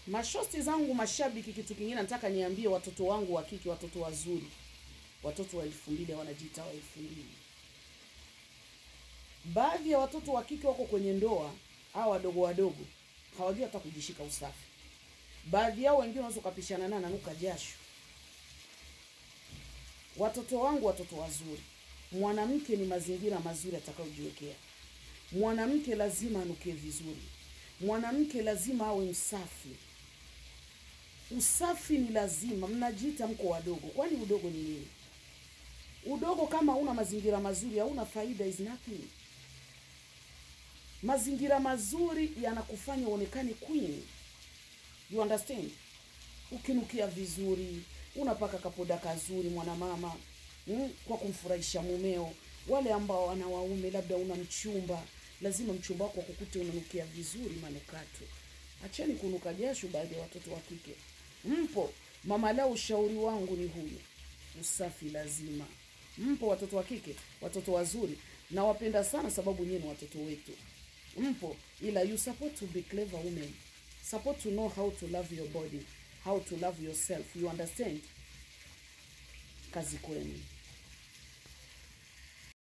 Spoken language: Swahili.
Mashosti zangu mashabiki, kitu kingine nataka niambie watoto wangu wa kike, watoto wazuri, watoto wa 2000, wanajiita wa 2000. Baadhi ya watoto wa kike wako kwenye ndoa, hao wadogo wadogo, hawajui hata kujishika usafi. Baadhi yao wengine wanaweza kupishana nao nanuka jasho. Watoto wangu, watoto wazuri, mwanamke ni mazingira mazuri atakayojiwekea. Mwanamke lazima anukie vizuri. Mwanamke lazima awe msafi. Usafi ni lazima. Mnajiita mko wadogo. Kwani udogo ni nini? Udogo kama huna mazingira mazuri, hauna faida, is nothing. Mazingira mazuri yanakufanya uonekane queen. You understand? Ukinukia vizuri, unapaka kapoda kazuri mwanamama, kwa kumfurahisha mumeo. Wale ambao wana waume, labda una mchumba, lazima mchumba wako akukute unanukia vizuri manukato. Acheni kunuka jasho baadhi ya watoto wa kike. Mpo, mama lao, ushauri wangu ni huyu. Usafi lazima. Mpo watoto wa kike, watoto wazuri, nawapenda sana sababu nyinyi ni watoto wetu. Mpo, ila you support to be clever women. Support to know how to love your body, how to love yourself. You understand? Kazi kwenu.